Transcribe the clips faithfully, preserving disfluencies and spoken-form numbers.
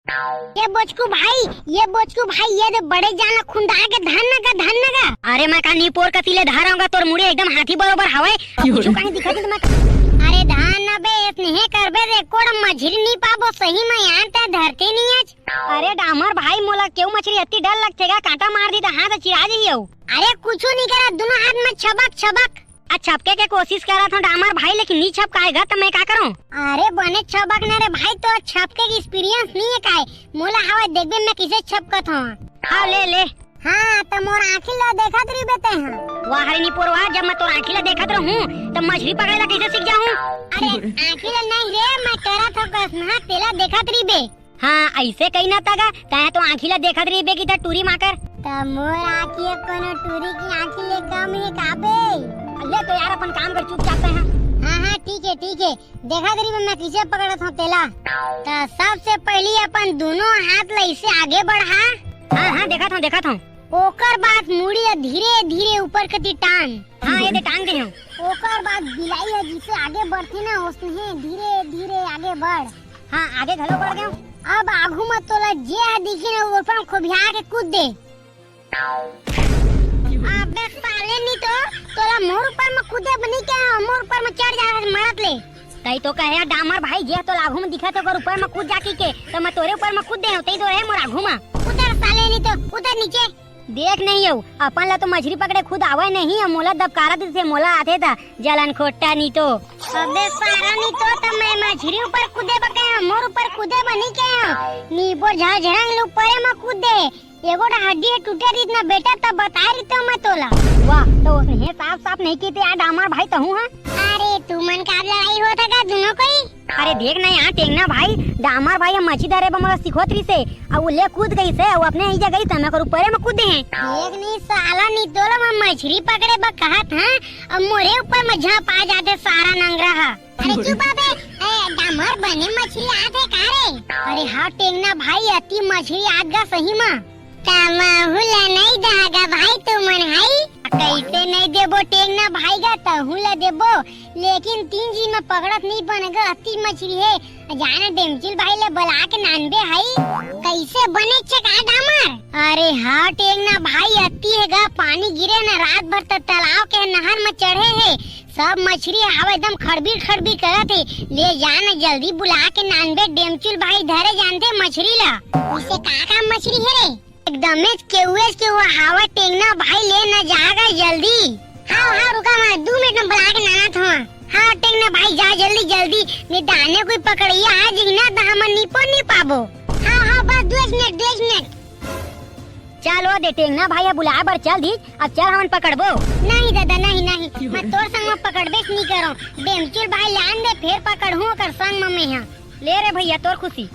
ये बोचकू भाई, ये बोचकू भाई, ये दे बड़े जान ला खुंदा के धर न गा, धर न गा। अरे मैं का निपोर कती ले धर आऊंगा, तोर मुड़ी एकदम हाथी बरोबर हवय। कुछु कहीं दिखत नहीं मैं। अरे धर न बे, स्नेह करबे रे, कोड़ मछरी नहीं पाबो सही में यार, ते धरते नहीं आज। अरे डामर भाई, मोला केहू मछरी अति डर लगथे गा, कांटा मार दी त हाथ चिरा जही। अरे कुछु नहीं करा, दोनों हाथ में छबक छबक। आ छपके के कोशिश करत हूँ डामर भाई, लेकिन नी छपकाय गा, त मैं का करूँ? अरे बने छपक न रे भाई, तो छपके के experience नहीं है काय? मोला हवा देखबे मैं किसे छपकत हूँ। हाँ ले ले। हाँ, त मोर आँखी ला देखत रहिबे ते हाँ। वाह रे निपोरवा, जब मैं तोर आँखी ला देखत रहूँ, तब मछली पकड़े ला कैसे सीख जाऊँ? अरे आँखी ला नहीं रे, मैं करत हूँ कस ना, तेला देखत रहिबे। हाँ, ऐसे कही ना तगा, तैं तो आँखी ला देखत रहिबे कि त टूरी माकर। त मोर आँखी ह कोनो टूरी की आँखी ले कम है का बे? ले तो यार अपन काम कर चुपचाप से, हाँ। हाँ, हाँ, ठीक है, ठीक है। देखत रहिबे मैं किसे पकड़त हूँ तेला। त सबसे पहली अपन दोनों हाथ ला इसे आगे बढ़ा। हाँ, हाँ, देखत हूँ, देखत हूँ। ओकर बाद मुड़ी ला धीरे धीरे ऊपर कती टांग। हाँ, ये दे टांग दे हूँ। ओकर बाद बिलाई ह जिसे आगे बढ़थे ना, ओसने धीरे धीरे आगे बढ़। हाँ, आगे घलो बढ़ गयो। अब आगू म तोला जे ह दिखी ना, ओकर म खोबिया के कूद दे। अबे साले नी तो, तोला मोर ऊपर म कूदे बनी के, मोर ऊपर म चढ़ जा मरत ले। तई तो कहे डामर भाई, जे तोला आगू म दिखत ओकर ऊपर म कूद जा कहिके, त मैं तोरे ऊपर म कूद दे हूँ, तई तो रहे मोर आगू म। उतर साले नी तो, उतर नीचे। देख नहीं हऊ, अपन ला तो मछरी पकड़े खुद आवय नहीं, अउ मोला दबकारा देथे, मोला आथे त जलन खोट्टा नी तो। अबे सारा नी तो, त मैं मछरी ऊपर कूदे बके हूँ, मोर ऊपर कूदे बनी के हूँ। नीपोर झरझरंग ले ऊपरे म कूद दे। एगो ठा हड्डी ह टूटे रहित ना बेटा, तब बताय रहित मैं तोला। वाह, तो ओसने साफ साफ नहीं कहिते यार डामर भाई तहूँ हा। अरे तू मन का लड़ाई होत हे का दोनों कोई? अरे देख ना यहाँ टेंगना भाई, डामर भाई ह मछली धरे बर मोला सिखोत रहिसे, अउ वो ले कूद गइसे, अउ अपने ही जगह ही तमे कर ऊपरे म कूदे हैं। देख नहीं साला, नहीं तोला मैं मछली पकड़े बर कहत हूँ, अब मोरे ऊपर म झांप आ जाथे सारा नंगरा हा। अरे चुप अबे, ए, डामर बने मछली आत हे का रे? अरे हाँ टेंगना भाई, अति मछली आत गा सही म। त महू ला नहीं दहा गा भाई तुमन हई। कैसे नहीं देबो टेंगना भाई गा, तहू ला देबो, लेकिन तीन जी म पकड़त नहीं बन गा, अति मछली हे। जाने डेमचुल भाई ला बला के नानबे हई। कैसे बने छे का डामर? अरे हाँ टेंगना भाई, अति हे गा, पानी गिरे न रात भर त तालाब के नहर म चढ़े हे, सब मछली हवा एकदम खड़बीर खड़बीर करत हे। ले जा न जल्दी बुला के नानबे, डेमचुल भाई धरे जानथे मछली ला। उसे का का मछली हे रे? एकदमेच केउएच के वो हवा टेंगना भाई, ले न जागा जल्दी। हाँ हाँ रुका, मैं दू मिनट म बुला के नानत हूँ। हाँ टेंगना भाई जा जल्दी जल्दी, नहीं दाने कोई पकड़िया आ जी ना त हमन निपो नहीं पाबो। हाँ हाँ बस दू मिनट, दू मिनट। चल ओ दे टेंगना भाई, अब बुलाए बर चल दीस, अब चल हमन पकड़बो। नहीं दादा, नहीं, नहीं, मैं तोर संग म पकड़बेच नहीं करो। डेमचुल भाई लान दे, फिर पकड़हूँ ओकर संग म मैं हा। ले रे भैया, तोर खुशी।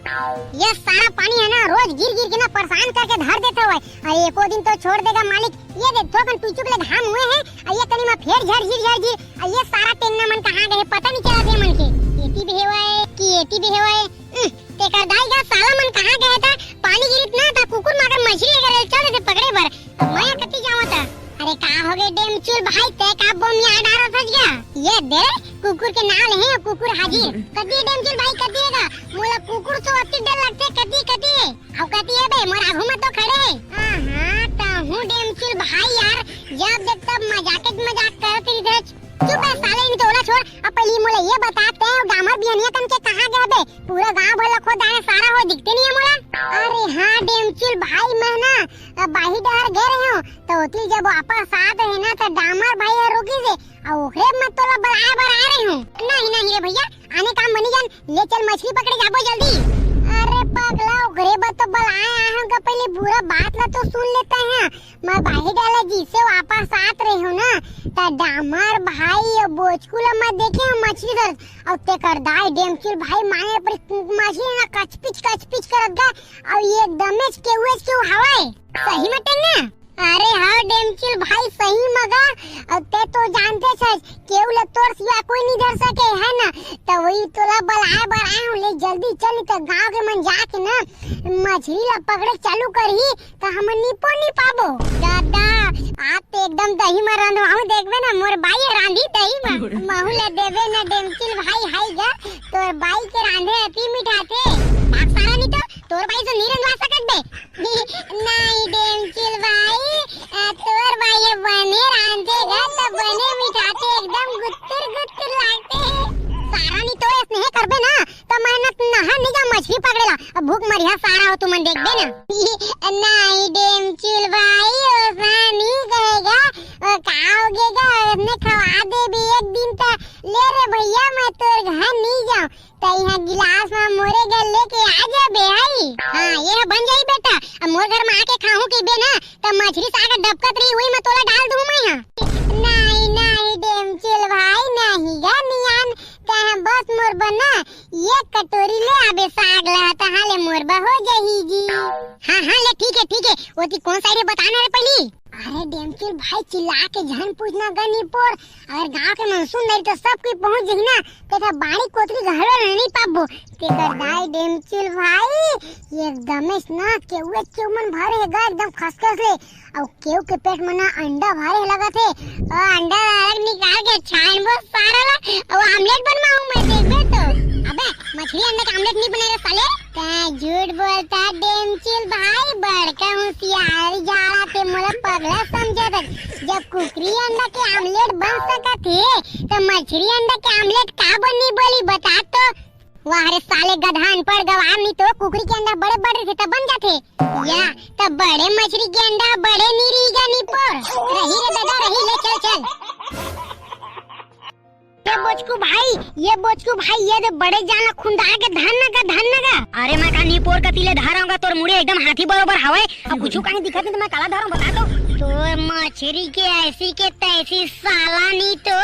ये सारा पानी है ना, रोज गिर गिर के ना परेशान करके धर देता हुआ है। अरे एको दिन तो छोड़ देगा मालिक। ये देख थोकन टुचुक ले घाम हुए हैं, और ये कनी में फेर झर झिर झर झिर, और ये सारा टेंगना मन कहाँ गए पता नहीं चला दे मन के। एती भी हेवा है कि एती भी हेवा है। उह, तेकर दाई गा साला मन कहाँ गए था? पानी गिरित ना था, कुकुर माकर मछली अगर चल देते पकड़े बर, तो मैं कति जावा था। अरे का हो गए डेमचुल भाई, ते का बोमिया डारा फंस गया? ये दे कुकुर के नाल है, कुकुर हाजिर। कति डेमचुल भाई, कति है का? मोला कुकुर तो अति डर लगते, कति, कति है? अउ कति है बे, मोर आगू में तो खड़े है। हाँ, हाँ, त हूँ डेमचुल भाई यार, जब देख तब मजाक मजाक करत रहिथे। चुप है साले, नहीं तो ओला छोड़। अब पहली मोला ये बता, ते डामर बिहनिया कन के कहाँ गए बे? पूरा गांव भर लखो दाने सारा हो दिखते नहीं है मोला। अरे हाँ डेमचुल भाई, मैं ना बाही डहर गए रहे हूँ, तो ओती जब वापस आत रहे ना, तो डामर भाई है रोकी से, और ओकरे में तोला बलाए बर आ रहे हूँ। नहीं नहीं रे भैया, आने काम बनी जान, ले चल मछली पकड़े जाबो जल्दी। अरे पगला, ओकरे बर तो बलाए आए हूँ, का पहले पूरा बात ला तो सुन लेते हैं। मैं बाही डाला जी से वापस आत रहे हूँ ना, त डामर भाई और बोचकू ला मैं देखे हूँ मछली धर, और तेकर दाई डेमचुल भाई माने पर मछली ना कचपिच कचपिच करत गा, और ये एकदमेच केउएच केउ हवाए। सही में टेंगना? अरे हाँ डेमचुल भाई, सही मगा, और ते तो जानते छस, केउ ला तोर सिवा कोई नहीं धर सके है ना, तो वही तोला बलाए बर आए हूँ, ले जल्दी चल, नहीं तो गाँव के मन जाके ना मछली ला पकड़े चालू करही, त हमन निपो नी पाबो। दादा, आप तो एकदम दही म रांधवाहूँ देखबे ना, मोर बाई ह रांधी दही म। महू ल देबे ना डेमचिल भाई, हाई गा, तोर बाई के रांधे अति मिठाथे। भाग सारा नी तो। पकड़े ला, अब भूख मरिहा सारा हो तुमन देखबे ना। नहीं डेमचुल भाई, ओसा नहीं कहेगा, ओ का हो गेगा, उसने खवा देबे एक दिन त। ले रे भैया, मैं तोर घर नहीं जाऊं, त यहाँ गिलास में मोरे घर लेके आ जाबे हई। हाँ, ये बन जाई बेटा, अब मोर घर में आके खाहूं कहिबे ना, त मछरी साग डबकत रही, वही में तोला डाल दूं मैं यहाँ। नहीं, नहीं डेमचुल भाई, नहीं गा नियान, तैं बस मोर बना एक कटोरी ले आबे साग ला, तहाँ ले मोर बर हो जाही जी। हाँ, हाँ, ले ठीक है, ठीक है। ओती कौन साइड है बताना रे पहली। अरे डेमचुल भाई, चिल्ला के झन पूछना गा निपोर, अगर गांव के मनसून नहीं तो सब कोई पहुंच जाही ना, ते था बाड़ी कोतरी घरो नहीं पाबो। तेकर दाई डेमचुल भाई, एकदम ना केउए केउ मन भरे हे गा, एकदम खसखस ले। अउ केउ के पेट में ना अंडा भारे लगत हे। ओ अंडा अलग निकाल के छानबो सारा ला, अउ आमलेट बनवाऊं मैं, देखबे तो। अबे मछरी अंडा के आमलेट नहीं बने रे साले। तैं झूठ बोलता डेमचुल भाई, बड़का होशियार जाड़ा ते मोला पगला समझत हस। जब कुकरी अंडा के आमलेट बन सकत हे, त मछरी अंडा के आमलेट का बनी बोली बता तो। वाह रे साले गधा अनपढ़ गवार, नहीं तो कुकरी के अंडा बड़े बड़े रहिथे तब बन जाथे। या, तब बड़े मछरी के अंडा बड़े नहीं रही गा निपोर। रही रे दादा, रही, ले चल, चल। ये बोचकू भाई, ये बोचकू भाई, ये दे बड़े जान ला खुंदा के धन न गा, धन न गा। अरे मैं का निपोर कती ले धरंव गा, तोर मुड़ी एकदम हाथी बरोबर हवय। अब कुछ कहीं दिखत नहीं तो मैं काला धरंव बता तो। तोर मछरी के ऐसी के तैसी साला नहीं तो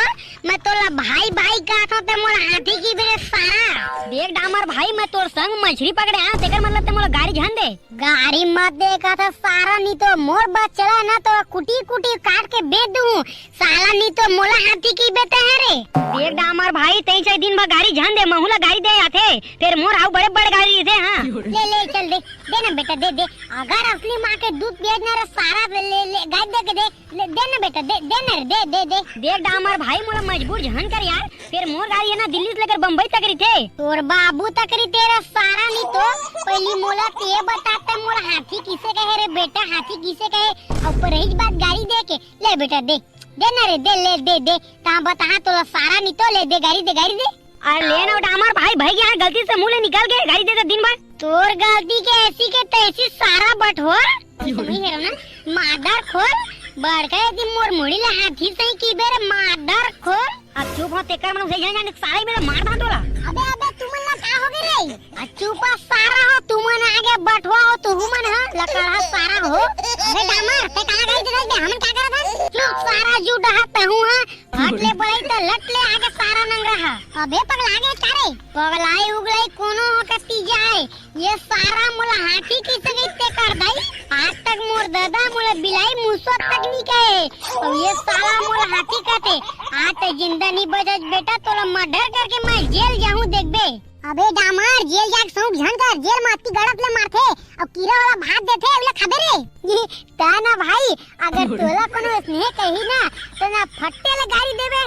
मैं तोला भाई भाई कहत हूँ, ते मोला हाथी कहिबे रे सारा। देख डामर भाई, मैं तोर संग मछरी पकड़े आया, तेकर मतलब ते मोला गारी झन दे। गारी मत दे कहत हूँ सारा, नहीं तो मोर बस चला ना तो कुटी कुटी काट के बेच दूँ साला, नहीं तो मोला हाथी कहिबे ते है रे। देख डामर भाई, तैं चाहे दिन भर गारी झन दे, महू ला गारी दे आथे, फिर मोर हाउ बड़े बड़े गारी दे। हाँ ले ले चल दे, दे ना बेटा दे दे, अगर असली माँ के दूध पियत ना रे सारा ले ले गारी दे के दे। ले, दे ना बेटा, दे, दे ना रे, दे, दे, दे। देख डामर भाई, मोला मजबूर झन कर यार, फिर मोर गाड़ी है ना दिल्ली से लेकर बम्बई तक रहिथे। तोर बाबू तक रहिथे रे सारा, नहीं तो पहली मोला ते बता ते मोला हाथी किसे कहे रे बेटा, हाथी किसे कहे? और पर रही बात गाड़ी दे के, ले बेटा दे, दे ना रे, दे, ले, दे, दे, ता बता तोला सारा, नहीं तो ले दे गाड़ी दे, गाड़ी दे। अरे ले ना डामर भाई, भाई यहाँ गलती से मुंह ले निकल गए, गाड़ी दे दे दिन भर। तोर गलती के ऐसी के तैसी सारा बटहोर। समझ रहे हो ना? मादर खोर, बड़का यदि मोर मुड़ी ला हाथी सही कहिबे रे मादर खोर। अब चुप हो, तेकर मन उसे जान जाने सारे मेरे मार धां तोला। अबे, अबे, तुमन ला का हो गए रे? आ चुप हो, सारा हो, तुमन आगे बटवा हो, तुहू मन ह, लकड़ा सारा हो। अबे डामर, ते कहाँ गई थे रे? हमन का करत हन? चुप सारा जू डहा तहू ह, हट ले बड़ई त लट ले आगे सारा नंगरा ह। अबे पगला गे का रे? पगलाई उगलाई कोनो हो के तीजा आए। ये सारा मोला हाथी किसे कहिथे कर दाई? आज तक मोर दादा मोला बिलाई मुसवा तक नहीं कहे। और ये साला मोला हाथी कहते। आज तक जिंदा नहीं बचस बेटा, तोला मर्डर करके मैं जेल जाहूं देखबे। अबे डामर, जेल जाके सौंप झन कर, जेल में अत्ती गड़त ले मारथे, और कीरा वाला भात देथे, उला खाबे रे। ये ता ना भाई, अगर तोला कोनो स्नेह कही ना, तो ना फट्टे ले गारी देबे।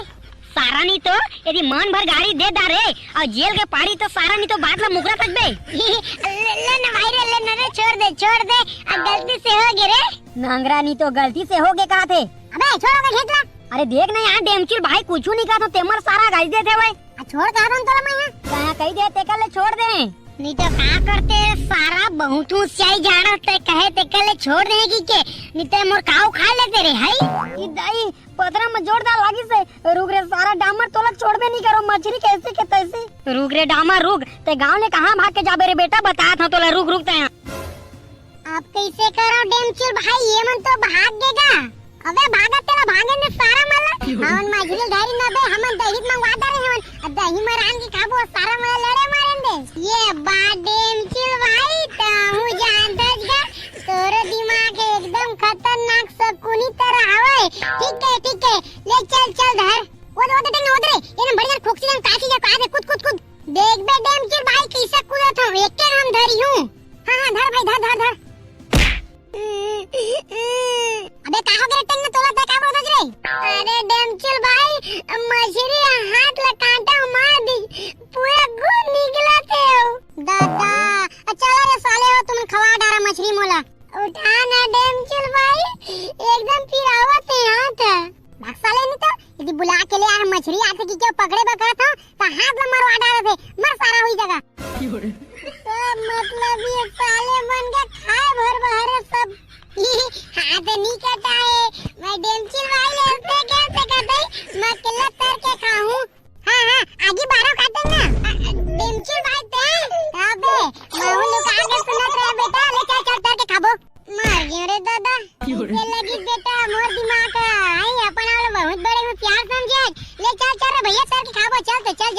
सारा नहीं तो यदि मन भर गारी दे डारे और जेल के पारी तो सारा नहीं तो बात ला मुकरा सकबे। ले, ले ना भाई रे, ले ना रे, छोड़ दे, छोड़ दे, अब गलती से हो गए रे। नंगरा नहीं तो गलती से हो गए कहा थे। अबे छोड़ ओकर घेंच ला। अरे देख ना यहाँ डेमचुल भाई कुछ नहीं कहा तो तेमर सारा गारी देथे भाई। आ छोड़ कहा था तोला मैं यहाँ। कहा कही दे तेकर ले छोड़ दे। नहीं तो का करते सारा बहुत ऊंचाई झाड़ा ते कहे तेकर ले छोड़ दे की के, नहीं तो मोर काऊ खा लेते रे हाई। ई दाई पथरा में जोरदार लागी से। रुक रे सारा डामर, तोला छोड़बे नहीं करो, मछरी कैसे के तैसे। रुक रे डामर रुक, ते गांव ले कहाँ भाग के जाबे रे बेटा, बता था तोला, रुक रुक ते। अब कैसे करो डेमचुल भाई, ये मन तो भाग गेगा। अबे भागत तेला भागे ने सारा मला। हमन मछरी धरी न बे, हमन दही मंगवा दे रहे हमन। अब दही मरान के खाबो, सारा मला लड़े मारन दे। ये बा डेमचुल भाई, ताहू जानत गा, तोरो दिमाग एकदम खतरनाक शकुनी तरह हवे। ठीक है, ठीक है, ले चल, चल धर। वो दे, वो दे, वो दे रे, ये ना बढ़िया खोकसी जन काची जा, काचे, कूद, कूद, कूद। देख बे डेमचुल भाई, कैसे कूदत हूँ, एक के हम धरी हूँ। हाँ, हाँ, धर भाई, धर, धर, धर। अबे का हो गया टेंग में तोला, का बोलत रे? अरे डेमचुल भाई, मछरी हाथ ला कांटा मार दी, पूरा खून निकलत हे। दादा, चला रे साले हो, तुमन खवा डारा मछरी मोला। उठा ना डेमचुल भाई, एकदम पिरावत हे हाथ। भाग साले नहीं तो, यदि बुला के ले आ मछरी आथे कि क्यों पकड़े बकरा था, तो हाथ ला मरवा डारत हे, मर सारा हुई जगह। मतलब ये साले मन के खाए भर बाहर है सब। हाथ नहीं कटाए,